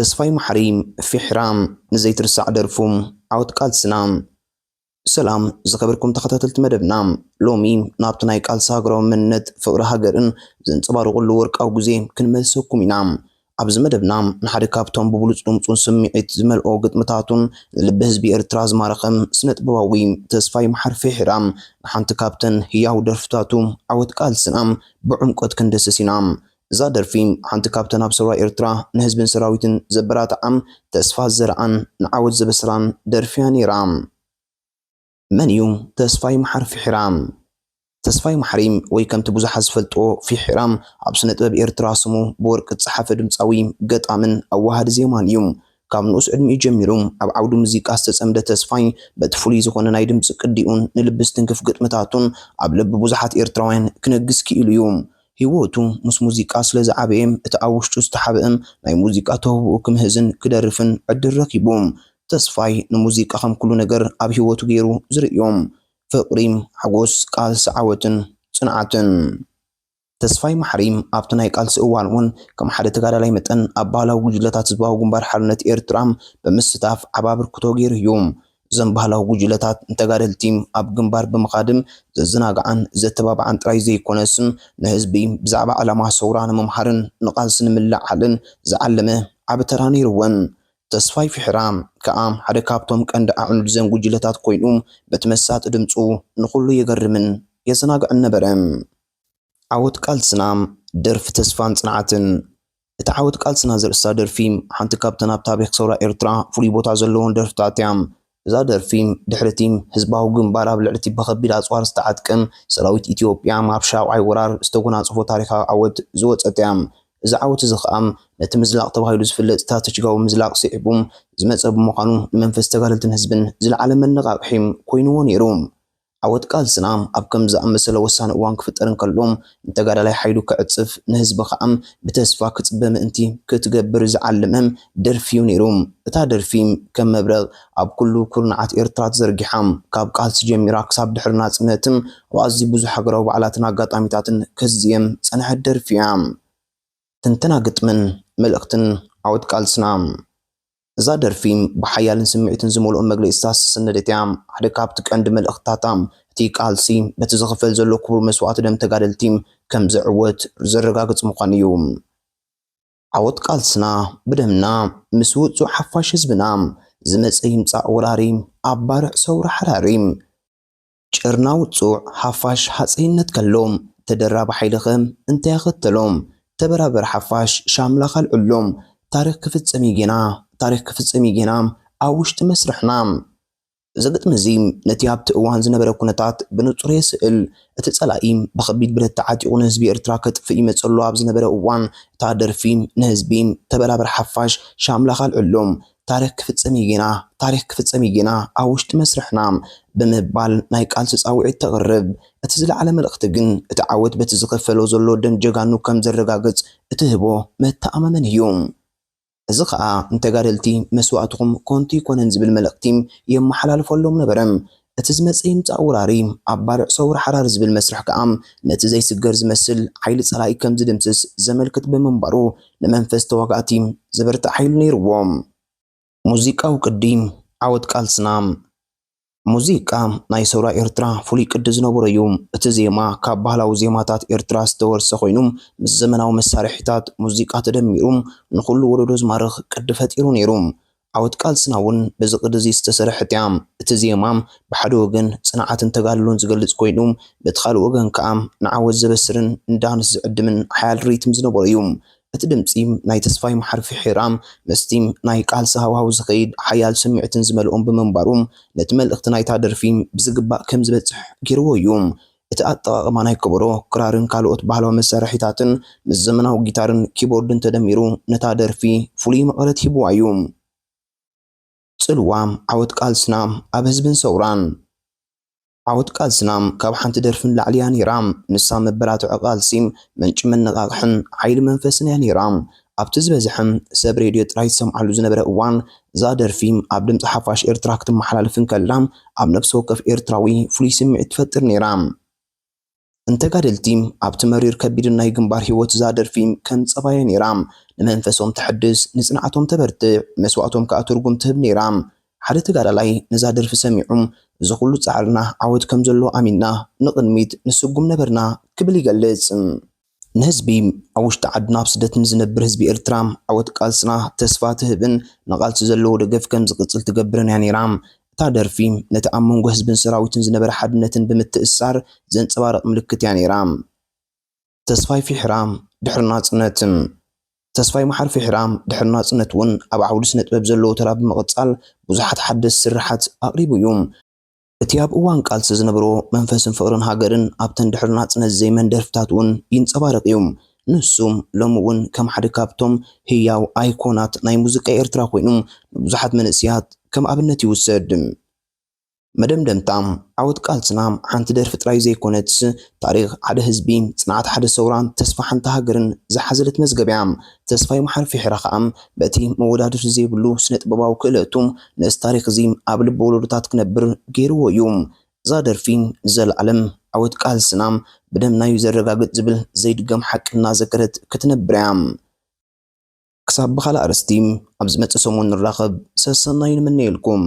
ተስፋይ መሓሪ፣ ፊሕራ፣ ንዘይትርሳዕ ደርፉ፣ ዓወት ቃልስና። ሰላም ዝኸበርኩም ተኸታተልቲ መደብና፣ ሎሚ ናብቲ ናይ ቃልሲ ሃገራዊ መንነት፣ ፍቕሪ ሃገርን ዘንጸባርቑሉ ወርቃዊ ግዜ ክንመልሰኩም ኢና። ኣብዚ መደብና ንሓደ ካብቶም ብብሉጽ ድምጹን ስምዒት ዝመልኦ ግጥምታቱን ንልቢ ህዝቢ ኤርትራ ዝማረኸ ስነ-ጥበባዊ ተስፋይ መሓሪ ፊሕራ ንሓንቲ ካብተን ህያው ደርፍታቱ ዓወት ቃልስና ብዕምቆት ክንደስስ ኢና። እዛ ደርፊ ሓንቲ ካብተን ኣብ ሰውራ ኤርትራ ንህዝብን ሰራዊትን ዘበራትዓን ተስፋ ዝዘርኣን ንዓወት ዘበሰራን ደርፊ እያ ነይራ። መን እዩ ተስፋይ መሓሪ ፊሕራ? ተስፋይ መሓሪ ወይ ከምቲ ብዙሓት ዝፈልጥዎ ፊሕራ ኣብ ስነ ጥበብ ኤርትራ ስሙ ብወርቂ ዝጸሓፈ ድምጻዊ፣ ገጣምን ኣዋሃዲ ዜማን እዩ። ካብ ንኡስ ዕድሚኡ ጀሚሩ ኣብ ዓውዲ ሙዚቃ ዝተጸምደ ተስፋይ በቲ ፍሉይ ዝኾነ ናይ ድምጺ ቅዲኡን ንልቢ ዝትንክፍ ግጥምታቱን ኣብ ልቢ ብዙሓት ኤርትራውያን ክነግስ ክኢሉ እዩ። ህይወቱ ምስ ሙዚቃ ስለ ዝዓበየ እቲ ኣብ ውሽጡ ዝተሓብአ ናይ ሙዚቃ ተውህቦኡ ክምህዝን ክደርፍን ዕድል ረኺቡ። ተስፋይ ንሙዚቃ ከም ኩሉ ነገር ኣብ ህይወቱ ገይሩ ዝርእዮ፣ ፍቕሪ፣ ሓጎስ፣ ቃልሲ፣ ዓወትን ጽንዓትን። ተስፋይ መሓሪ ኣብቲ ናይ ቃልሲ እዋን እውን ከም ሓደ ተጋዳላይ መጠን ኣብ ባህላዊ ጉጅለታት ህዝባዊ ግንባር ሓርነት ኤርትራ ብምስታፍ ዓቢ ኣበርክቶ ገይሩ እዩ። እዞም ባህላዊ ጉጅለታት ንተጋደልቲ ኣብ ግንባር ብምኻድም ዘዘናግዓን ዘተባብዓን ጥራይ ዘይኮነስ፣ ንህዝቢ ብዛዕባ ዕላማ ሰውራ ንምምሃርን ንቃልሲ ንምልዕዓልን ዝዓለመ ዓቢ ተራ ነይርወን። ተስፋይ ፊሕራ ከኣ ሓደ ካብቶም ቀንዲ ኣዕኑድ ዘን ጉጅለታት ኮይኑ፣ በቲ መሳጢ ድምጹ ንኹሉ የገርምን የዘናግዕን ነበረ። ዓወት ቃልስና፣ ደርፊ ተስፋን ጽንዓትን። እታ ዓወት ቃልስና ዘርእስታ ደርፊ ሓንቲ ካብተን ኣብ ታሪኽ ሰውራ ኤርትራ ፍሉይ ቦታ ዘለዎን ደርፍታት እያ። እዛ ደርፊ ድሕሪቲ ህዝባዊ ግንባር ኣብ ልዕሊቲ ብኸቢድ ኣጽዋር ዝተዓጥቀ ሰራዊት ኢትዮጵያ ኣብ ሻውዓይ ወራር ዝተጎናጸፎ ታሪኻዊ ዓወት ዝወጸት እያ። እዚ ዓወት እዚ ኸኣ ነቲ ምዝላቕ ተባሂሉ ዝፍለጥ ስትራተጂካዊ ምዝላቕ ስዒቡ ዝመጸ ብምዃኑ ንመንፈስ ተጋደልትን ህዝብን ዝለዓለ መነቓቕሒ ኮይንዎ ነይሩ። ዓወት ቃልስና ኣብ ከምዚ ዝኣመሰለ ወሳኒ እዋን ክፍጠር እንከሎ፣ ንተጋዳላይ ሓይሉ ክዕጽፍ፣ ንህዝቢ ኸኣ ብተስፋ ክጽበ ምእንቲ ክትገብር ዝዓለመ ደርፊ እዩ ነይሩ። እታ ደርፊ ከም መብረቕ ኣብ ኩሉ ኩርናዓት ኤርትራ ተዘርጊሓ፣ ካብ ቃልሲ ጀሚራ ክሳብ ድሕሪ ናጽነትን ኣብ ኣዝዩ ብዙሕ ሃገራዊ በዓላትን ኣጋጣሚታትን ክትዝየም ዝጸንሐት ደርፊ እያ። ትንተና ግጥምን መልእኽትን ዓወት ቃልስና። እዛ ደርፊ ብሓያልን ስምዒትን ዝመልኦ መግለጺታት ዝተሰነደት እያ። ሓደ ካብቲ ቀንዲ መልእኽትታታ፣ እቲ ቃልሲ በቲ ዝኽፈል ዘሎ ክቡር መስዋእቲ ደም ተጋደልቲ ከም ዝዕወት ዘረጋግጽ ምዃኑ እዩ። ዓወት ቃልስና ብደምና፣ ምስ ውጹዕ ሓፋሽ ህዝብና፣ ዝመጸ ይምጻእ ወራሪ፣ ኣብ ባርዕ ሰውራ ሓራሪ። ጭርና ውጹዕ ሓፋሽ ሃጸይነት ከሎ፣ ተደራቢ ሓይልኸ እንታይ ኣኸተሎ? ተበራበር ሓፋሽ ሻምላኻ ኣልዕሎ፣ ታሪኽ ክፍጸም እዩ ጌና፣ ታሪኽ ክፍጸም እዩ ጌና፣ ኣብ ውሽጢ መስርሕና። እዚ ግጥሚ እዚ ነቲ ኣብቲ እዋን ዝነበረ ኩነታት ብንጹር የስእል። እቲ ጸላኢ ብኸቢድ ብረት ተዓጢቑ ንህዝቢ ኤርትራ ከጥፍእ ይመጽእ ኣሎ ኣብ ዝነበረ እዋን፣ እታ ደርፊ ንህዝቢ፣ ተበራበር ሓፋሽ ሻምላኻ ኣልዕሎ፣ ታሪኽ ክፍጸም እዩ ጌና፣ ታሪኽ ክፍጸም እዩ ጌና፣ ኣብ ውሽጢ መስርሕና ብምባል ናይ ቃልሲ ጻውዒት ተቕርብ። እቲ ዝለዓለ መልእኽቲ ግን፣ እቲ ዓወት በቲ ዝኽፈሎ ዘሎ ደም ጀጋኑ ከም ዘረጋግጽ እትህቦ መተኣማመኒ እዩ። እዚ ኸኣ ንተጋደልቲ መስዋእትኹም ኮንቱ ኣይኮነን ዝብል መልእኽቲ የመሓላልፈሎም ነበረ። እቲ ዝመጽእ ይምጻእ ወራሪ ኣብ ባርዕ ሰውራ ሓራሪ ዝብል መስርሕ ከኣ ነቲ ዘይስገር ዝመስል ሓይሊ ጸላኢ ከም ዝድምስስ ዘመልክት ብምንባሩ ንመንፈስ ተዋጋእቲ ዘበርትዕ ሓይሊ ነይርዎ። ሙዚቃዊ ቅዲ ዓወት ቃልስና። ሙዚቃ ናይ ሰውራ ኤርትራ ፍሉይ ቅዲ ዝነበሮ እዩ። እቲ ዜማ ካብ ባህላዊ ዜማታት ኤርትራ ዝተወርሰ ኮይኑ፣ ምስ ዘመናዊ መሳርሒታት ሙዚቃ ተደሚሩ ንኹሉ ወለዶ ዝማርኽ ቅዲ ፈጢሩ ነይሩ። ዓወት ቃልስና እውን በዚ ቅዲ እዚ ዝተሰርሐት እያ። እቲ ዜማ ብሓደ ወገን ጽንዓትን ተጋድሎን ዝገልጽ ኮይኑ፣ በቲ ካልእ ወገን ከኣ ንዓወት ዘበስርን ንዳንስ ዝዕድምን ሓያል ሪትም ዝነበሮ እዩ። እቲ ድምጺ ናይ ተስፋይ መሓሪ ፊሒራ ምስቲ ናይ ቃልሲ ሃዋህው ዝኸይድ ሓያል ስምዒትን ዝመልኦም ብምንባሩ፣ ነቲ መልእኽቲ ናይታ ደርፊ ብዝግባእ ከም ዝበጽሕ ገይርዎ እዩ። እቲ ኣጠቓቕማ ናይ ከበሮ፣ ክራርን ካልኦት ባህላዊ መሳርሒታትን ምስ ዘመናዊ ጊታርን ኪቦርድን ተደሚሩ ነታ ደርፊ ፍሉይ መቐረት ሂብዋ እዩ። ጽልዋ ዓወት ቃልስና ኣብ ህዝብን ሰውራን። ዓወት ቃልስና ካብ ሓንቲ ደርፊ ንላዕሊ እያ ነይራ። ንሳ መበራትዒ ቃልሲ፣ ምንጪ መነቓቕሕን ሓይሊ መንፈስን እያ ነይራ። ኣብቲ ዝበዝሐ ሰብ ሬድዮ ጥራይ ዝሰምዓሉ ዝነበረ እዋን፣ እዛ ደርፊ ኣብ ድምጺ ሓፋሽ ኤርትራ ክትመሓላለፍ እንከላ፣ ኣብ ነፍሲ ወከፍ ኤርትራዊ ፍሉይ ስምዒት ትፈጥር ነይራ። ንተጋደልቲ ኣብቲ መሪር ከቢድን ናይ ግንባር ህይወት እዛ ደርፊ ከም ጸባዮ ነይራ። ንመንፈሶም ተሐድስ፣ ንጽንዓቶም ተበርትዕ፣ መስዋእቶም ከኣ ትርጉም ትህብ ነይራ። ሓደ ተጋዳላይ ነዛ ደርፊ ሰሚዑ፣ "እዚ ኩሉ ጻዕርና ዓወት ከም ዘሎ ኣሚንና ንቕድሚት ንስጉም ነበርና" ክብል ይገልጽ። ንህዝቢ ኣብ ውሽጢ ዓድና ኣብ ስደት ንዝነብር ህዝቢ ኤርትራ፣ ዓወት ቃልስና ተስፋ ትህብን ንቓልሲ ዘለዎ ደገፍ ከም ዝቕጽል ትገብርን እያ ነይራ። እታ ደርፊ ነቲ ኣብ መንጎ ህዝብን ሰራዊትን ዝነበረ ሓድነትን ብምትእስሳር ዘንጸባርቕ ምልክት እያ ነይራ። ተስፋይ ፊሕራ ድሕሪ ናጽነት። ተስፋይ መሓር ፊሕራ ድሕሪ ናጽነት እውን ኣብ ዓውዲ ስነ ጥበብ ዘለዎ ተራ ብምቕጻል ብዙሓት ሓደስቲ ስርሓት ኣቕሪቡ እዩ። እቲ ኣብ እዋን ቃልሲ ዝነበሮ መንፈስን ፍቕርን ሃገርን ኣብተን ድሕሪ ናጽነት ዘይመን ደርፍታት እውን ይንጸባረቕ እዩ። ንሱ ሎሚ እውን ከም ሓደ ካብቶም ህያው ኣይኮናት ናይ ሙዚቃ ኤርትራ ኮይኑ ንብዙሓት መንእሰያት ከም ኣብነት ይውሰድ። መደምደምታ፣ ዓወት ቃልስና ሓንቲ ደርፊ ጥራይ ዘይኮነትስ፣ ታሪኽ ሓደ ህዝቢ፣ ጽንዓት ሓደ ሰውራን ተስፋ ሓንቲ ሃገርን ዝሓዘለት መዝገብ እያ። ተስፋይ መሓር ፊሕራ ከኣ በቲ መወዳድርቲ ዘይብሉ ስነ ጥበባዊ ክእለቱ ነዚ ታሪኽ እዚ ኣብ ልቢ ወለዶታት ክነብር ገይርዎ እዩ። እዛ ደርፊ ንዘለኣለም ዓወት ቃልስና ብደምና እዩ ዘረጋግጽ ዝብል ዘይድገም ሓቂ እናዘከረት ክትነብር እያ። ክሳብ ብኻልእ ኣርእስቲ ኣብ ዝመጽእ ሰሙን ንራኸብ። ሰሰናዩ ንምነየልኩም።